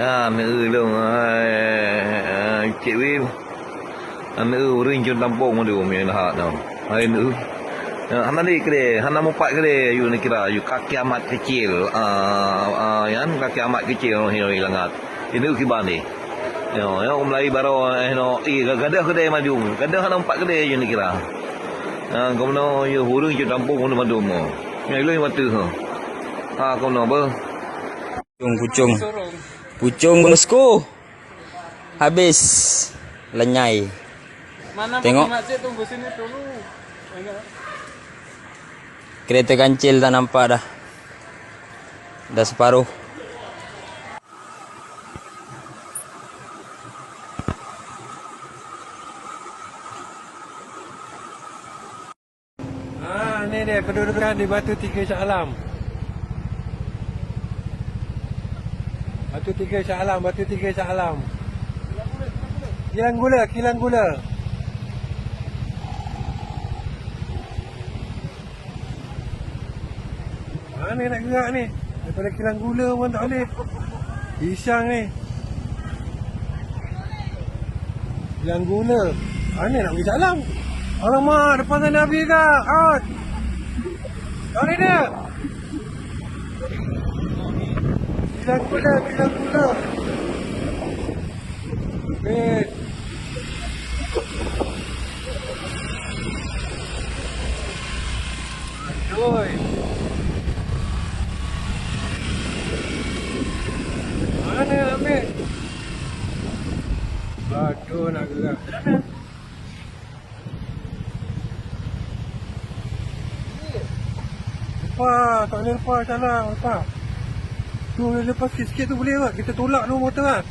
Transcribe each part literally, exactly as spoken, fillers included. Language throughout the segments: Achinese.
Ah, meu lôn, hai, ah, Cik Wim. Ah, meu ureueng cun tampông mandum nyang na hak nyoe. Hai, meu. Ah, hana lé keudè, hana mupat keudè, yue neukira, yue ka kiamat keucil. Ah, ah, nyan ka kiamat keucil, nyoe, nyoe, langat. Ini kiban ni. Nyoe, nyoe, mulai baroe, eh, nyoe, ih, gadoh keudè mandum. Gadoh hana mupat keudè, yue neukira. Ah, keunoe, yue ureueng cun tampông mandum, mandum. Nyoe, lôn watèe, ha. Ha, keunoe, beuh. Pucông, pucông. Pucông bosku. Habis. Lenyai. Tengok. Kereta kancil tak nampak dah. Dah separuh. Ah, ni dia kedudukan di Batu Tiga Shah Alam. Batu Tiga Shah Alam, Batu Tiga Shah Alam. Kilang gula, kilang gula. Mana nak gerak ni? Daripada kilang gula pun tak boleh. Pisang ni. Kilang gula. Mana nak pergi jalan? Alamak, depan sana habis dah. Out. Tarik dia. Kilang gula, kilang gula. Eh. Aduh. Mana ambil? Aduh, nak gerak. Lepas, tak boleh lepas, salah, lepas. Tu, lepas sikit-sikit tu boleh kot. Kita tolak dulu motor kan.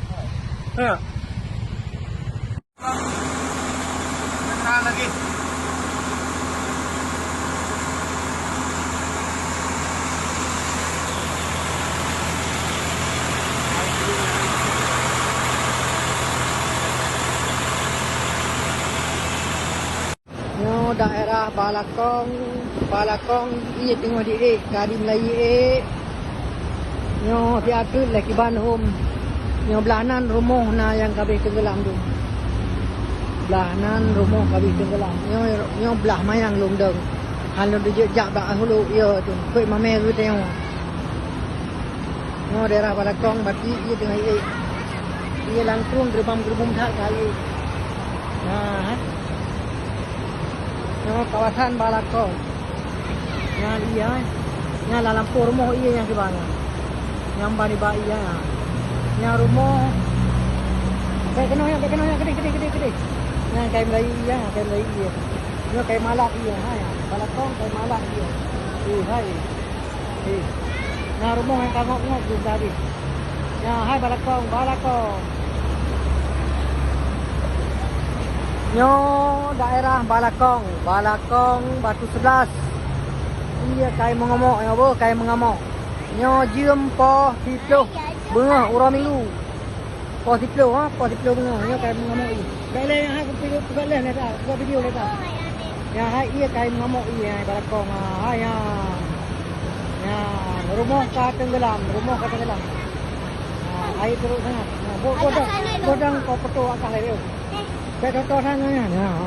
Ha. Tekan lagi. Nyoe daerah Balakong, Balakong, ié teungoh diék, ka di Melayu ék. Nyoe siat teuk lé kiban hom. Nyoe blah nan rumoh na nyang ka abéh teunggelam tu. Blah nan rumoh ka abéh teunggelam. Nyoe, nyoe blah manyang lôn dong. Han lôn teujeuet jak bak hulu ié tu. Keuek mamé geutanyoe. Nyoe daerah Balakong, bati ié teungoh iék. Ié langsung geurubam-geurubum that ka iék. Nah, eh. Nyoe kawasan Balakong. Nyan ié, eh. Nyan lam lampôh rumoh ié nyang siba nyan. Nyang ban iba ié nyan. Nyan rumoh. Bèk keunoe nyan, bèk keunoe nyan, keudéh, keudéh, keudéh, keudéh. Nyan kayém layu ié, kayém layu ié. Nyoe kayém alat ié, ha, nyan. Balakong kayém alat ié. Eh, hai. Eh. Nah, rumoh nyang ka ngok-ngok tu tadi. Nyan, hai Balakong, Balakong. Nyoe daerah Balakong, Balakong Batu Sebelas. Ié kayém meungamok, nyoe beuh kayém meungamok. Nyoe jeuem poh siplôh beungoh uroe Minggu. Poh siplôh, ha, poh siplôh beungoh. Nyoe kayém meungamok ié. Bèk lé, ha, kupeugah lé, lé, kupeugah video lé. Nyan hai ié kayém meungamok ié, hai Balakong, ha, hai, ha. Nyan, rumoh ka teunggelam, rumoh ka teunggelam. Ha, air turun sangat. Ha, bo-, bodang, bodang kau peutoh atas air tu. Bèk toto sangat nyan. Ha, ha.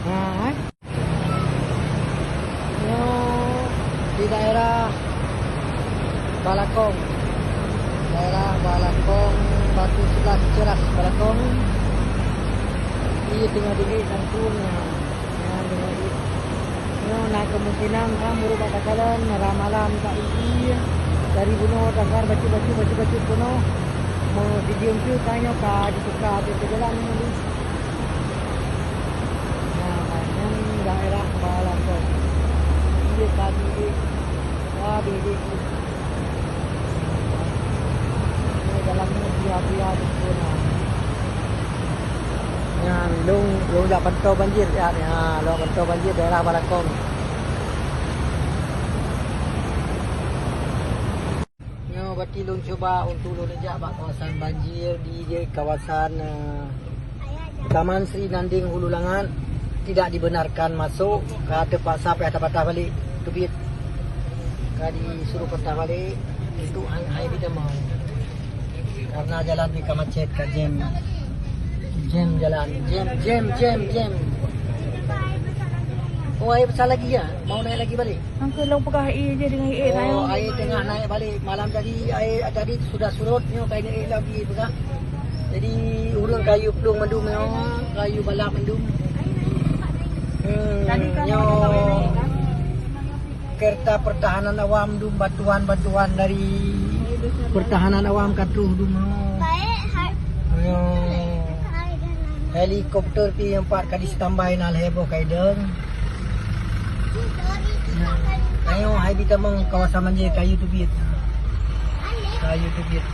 Ha, hai. Nyoe di daerah Balakong. Daerah Balakong, Batu Sebelas Ceras Balakong. Ié teungoh diék langsung nyan. Nyan teungoh diék. Nyoe na keumungkinan ka meurubah bak jalan, ramalan bak ié. Dari bunoe dasar bacut-bacut, bacut-bacut bunoe. Meu sijeuem teuk tanyoe ka disuka ateueh jalan nyoe. Nah, nyan daerah Balakong. Ié ka diék, ka diék. Nyoe dalam nyoe bia-bia beutôi na. Nyan, lôn, lôn jak pantau banjir siat nyoe. Ha, lôn pantau banjir daerah Balakong. Nyoe berarti lôn cuba untuk lôn jak bak kawasan banjir di, di kawasan, eh, Taman Sri Nanding Hulu Langat, tidak dibenarkan masuk, ka teupaksa payah tapatah balek teubiet. Ka disuruh patah balek untuk hai, hai bitamong. Karena jalan pih ka macet, ka jam. Jam jalan, jam, jam, jam, jam. Oh, air besar lagi ya? Mau naik lagi balik? Angka long peugah air je dengan air. Oh, air tengah naik balik. Malam tadi air tadi sudah surut, nyoe ka naik lagi peugah. Jadi ureueng ka yue plueng mandum nyoe, ka yue balap mandum. Hmm, tadi kan nyoe. Kerta pertahanan awam dum bantuan-bantuan dari pertahanan awam ka troh dum. Nyoe. Helikopter pih nyang pat ka di standby na lhèe boh ka ideung. Ayo hai bitamong kawasan banjir kayu teubiet. Kayu teubiet.